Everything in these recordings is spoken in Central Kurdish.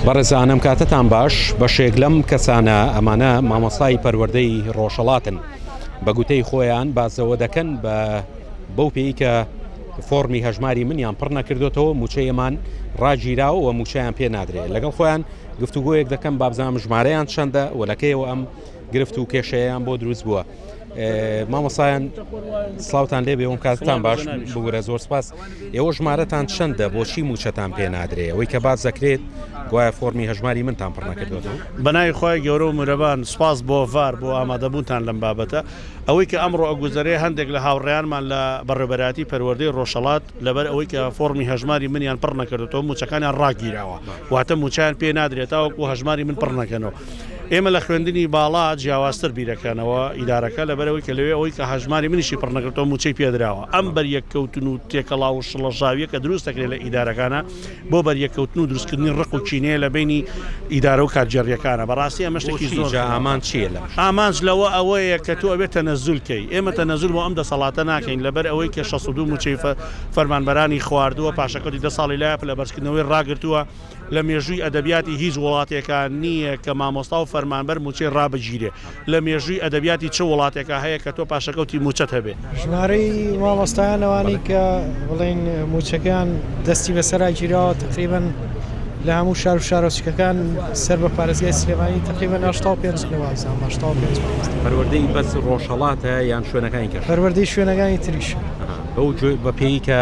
بەڕێزان ئەم کاتەتان باش بەشێک لەم کەسانە ئەمانە مامۆستای پەروەردەی ڕۆژهەڵاتن بە گوتەی خۆیان بازەوە دەکەن بە بەو پێی کە فۆڕمی هەژماری منیان پڕ نەکردوێتەوە موچەی ئەمان ڕاگیراوە و موچەیان پێ نادرێت لەگەڵ خۆیان گفتوگۆیەک دەکەم بابزانام ژمارەیان چەندە و لەکەیەوە ئەم گرفت و کێشەیان بۆ دروست بووە. مامۆسایان سلااوان لێ بێ کاتتان باش بگورە زۆر سپاس ئێوە ژمارەتان چەندە بۆچی موچەتان پێ نادرێ ئەوەی کە باز دەکرێت گوایە فۆرمی هەژماری منتان پڕ نەکردوەوە بەناوی خوای گەورە و میرەبان سپاس بۆ ڤار بۆ ئامادەبوونتان لەم بابەتە ئەوەی کە ئەمڕۆ ئەگوزەرێ هەندێک لە هاوڕێیانمان لە بەڕێوبەرایەتی پەروەردەی ڕۆژهەڵات لەبەر ئەوەی کە فۆڕمی هەژماری منیان پڕ نەکردۆتەوە مووچەکانیان ڕاگیراوە واتە مووچەیان پێ نادرێت تاوەکو هەژماری من پڕ نەکەنەوە ئێمە لە خوێندنی باڵا جیاوازتر بیرەکەنەوە ئیدارەکە لەبەرەوەی کە لەوێ ئەوەی کە هەژماری منیشی پڕ نەکردەوە مووچەی پێدراوە ئەم بەریەککەوتن و تێکەڵاو و شڵەژاویە کە دروست دەکرێت لە ئیدارەکانە بۆ بەریەککەوتن و دروستکردنی ڕق و کینەیە لە بەینی ئیدارە و کارگێڕییەکانە. بەڕاستی ئەمە شتێکی بۆچی زۆر جا خراپە. ئامانج چییە لەم شتە؟ ئامانج لەوە ئەوەیە کە تۆ ئەبێ تەنەزول کەی. ئێمە تەنەزول بۆ ئەم دەسەڵاتە ناکەین لەبەر ئەوەی کە 62 مووچەی فەرمانبەرانی خواردووە، پاشەکەوتی دە ساڵی لایە پلەبەرزکردنەوەی ڕاگرتووە. لە مێژووی ئەدەبیاتی هیچ وڵاتێکا نییە کە مامۆستا و فەرمانبەر مووچەی ڕابگیرێ. لە مێژووی ئەدەبیاتی چ وڵاتێکا هەیە کە تۆ پاشەکەوتی مووچەت هەبێ؟ ژمارەی مامۆستایان ئەوانەی کە بڵێین مووچەکەیان دەستی بەسەرا گیراوە تقریبەن لە هەموو شار و شارۆچکەکان سەر بە پارێزگای سلێمانی تقریبەن 85 لە وابزانم 85 مامۆستا. پەروەردەی بەس ڕۆژهەڵاتە یان شوێنەکانی کەش؟ پەروەردەی شوێنەکانی تریش. بەو بە پێی کە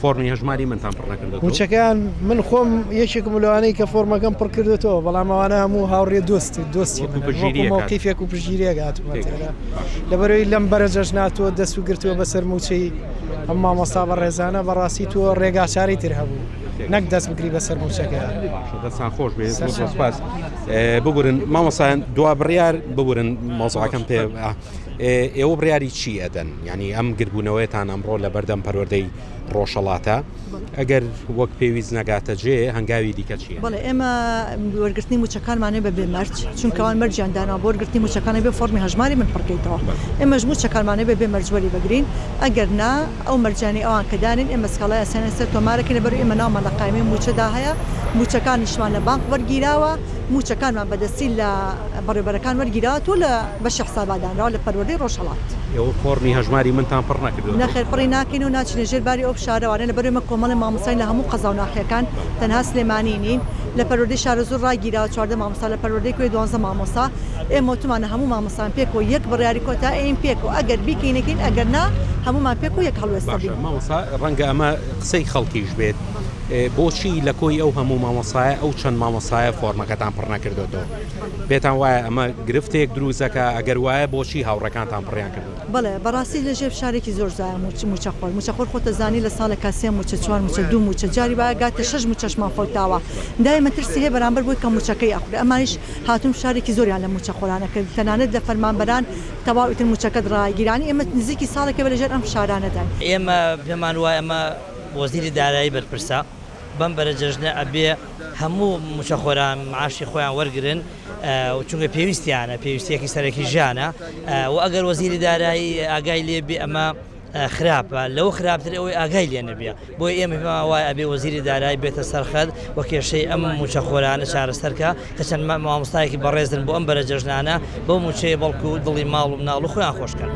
فۆڕمی هەژماری منتان پڕ نەکردۆتەوە؟ مووچەکەیان من خۆم یەکێکم لەوانەی کە فۆرمەکەم پڕ کردۆتەوە بەڵام ئەوانە هەموو هاوڕێ دۆست دۆستی وەکو منن وەکو پشتگیرییەک هات. مەوقیفێک و پشتگیرییەک هاتوومەتە تێگەشتم ئێرە باش. لەبەرئەوەی لەم بەرەجەش ناتووە دەست و گرتووە بەسەر مووچەی ئەم مامۆستا بەڕێزانە بەڕاستی تۆ ڕێگاچارەی تر هەبوو نەک دەست بگری بەسەر مووچەکەیان. باشە دەستان خۆش بێ زۆر زۆر سەرچاوە. سپاس. ببورن مامۆستایان دوا بڕیار ببورن مەوزوعەکەم پێ ئێوە بڕیاری چی ئەدەن؟ یانی ئەم گردبوونەوەیەتان ئەمڕۆ لە بەردەم پەروەردەی ڕۆژهەڵاتە، ئەگەر وەک پێویست نەگاتە جێ، هەنگاوی دیکە چییە؟ بەڵێ ئێمە وەرگرتنی مووچەکانمانە بە بێ مەرج، چونکە ئەوان مەرجیان داناوە بۆ وەرگرتنی مووچەکان ئەبێ فۆڕمی هەژماری من پڕکەیتەوە، ئێمەش مووچەکانمان ئەبێ بێ مەرج وەری بگرین، ئەگەر نا ئەو مەرجانەی ئەوان کە دانێن ئێمە سکاڵای یاساییان لەسەر تۆمارەکەین، لەبەرئەوەی ئێمە ناومان لە قایمەی مووچەدا هەیە، مووچەکانیشمان لە بانق وەرگیراوە، مووچەکانمان بە دەستی لە بەڕێوبەرەکان وەرگیراوە تۆ لە بەشی حسابات دانراوە لە پەروەردەی ڕۆژهەڵات. ئێوە فۆڕمی هەژماری منتان پڕ نەکردۆتەوە؟ نەخێر پڕی ناکەین و ناچینە ژێر باری ئەو فشارەوانە لەبەرئەوەی ئێمە کۆمەڵێ مامۆستاین لە هەموو قەزا و ناحیەکان تەنها سلێمانی نین لە پەروەردەی شارەزوور ڕاگیراوە 14 مامۆستا لە پەروەردەی کۆیە دوانزە مامۆستا ئێمە وتمانە هەموو مامۆستایان پێکەوە یەک بڕیاری کۆتا ئەیەین پێکەوە ئەگەر بیکەین ئەیکەین ئەگەر نا هەموومان پێکەوە یەک هەڵوێستە باشە بین. مامۆستا ڕەنگە ئەمە قسەی خەڵکیش بێت بۆچی لە کۆی ئەو هەموو مامۆستایە ئەو چەند مامۆستایە فۆرمەکەتان پڕ نەکردۆتەوە؟ پێتان وایە ئەمە گرفتێک دروست دەکا؟ ئەگەر وایە بۆچی هاوڕێکانتان پڕیان کردۆتەوە؟ بەڵێ بەڕاستی لە ژێر فشارێکی زۆر زایە موچەخۆر موچەخۆر خۆتە زانی لە ساڵێکا سێ موچە چوار موچە دوو موچە جاری وایە گاتە شەش موچەشمان فەوتاوە دایمە ترسی هەیە بەرامبەر بۆی کە موچەکەی ئەخورێ ئەمانیش هاتوون فشارێکی زۆریان لە موچەخۆرانە کرد تەنانەت لە فەرمانبەران تەواو ئیتر موچەکەت ڕاگیرانی ئێمە نزیکی ساڵێکە بە لەژێر ئەم فشارانەداین. ئێمە پێمان وایە ئەمە وەزیری دارایی بەرپرسە بەم بەرە جەژنە ئەبێ هەموو موچەخۆران معاشی خۆیان وەرگرن چونکە پێویستیانە پێویستیەکی سەرەکی ژیانە و ئەگەر وەزیری دارایی ئاگای لێ بێ ئەمە خراپە لەو خراپتر ئەوەی ئاگای لێ نەبێ بۆ ئێمە پێمان وایە ئەبێ وەزیری دارایی بێتە سەرخەت و کێشەی ئەم موچەخۆرانە چارەسەرکە کە چەند مامۆستایەکی بەڕێزن بۆ ئەم بەرە جەژنانە بەو موچەیە بەڵکو دڵی ماڵ و مناڵ و خۆیان خۆشکەن.